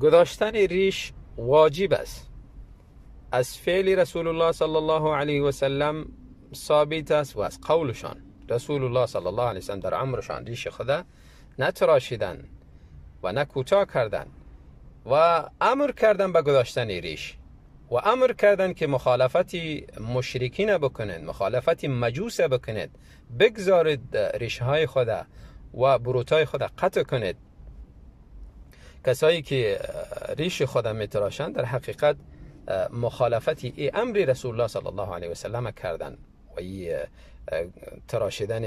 گذاشتن ریش واجب است. از فعل رسول الله صلی الله علیه و سلم ثابت است و از قولشان. رسول الله صلی الله علیه و سلم در عمرشان ریش خود نتراشیدن و نه کوتاه کردن و امر کردن به گذاشتن ریش و امر کردن که مخالفت مشرکین بکنید، مخالفت مجوس بکنید، بگذارید ریش های خود و بروتای خود قطع کنید. کسایی که ریش خود میتراشند در حقیقت مخالفت ای امر رسول الله صلی الله علیه و سلم کردن و ای تراشیدن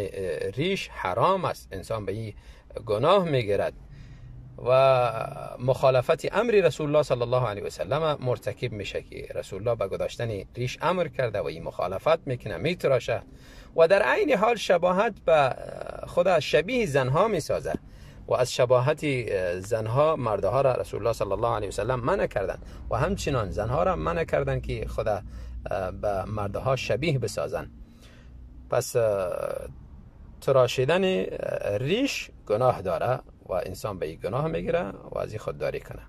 ریش حرام است، انسان به ای گناه میگیرد و مخالفت امر رسول الله صلی الله علیه و سلم مرتکب میشه که رسول الله به گذاشتن ریش امر کرده و این مخالفت میکنه، میتراشه و در عین حال شباهت به خود شبیه زنها میسازه و از شباهت زنها مردها را رسول الله صلی الله علیه و سلم منع کردن و همچنان زنها را منع کردن که خود به مردها شبیه بسازن. پس تراشیدن ریش گناه داره و انسان به این گناه میگیره و از این خودداری کنه.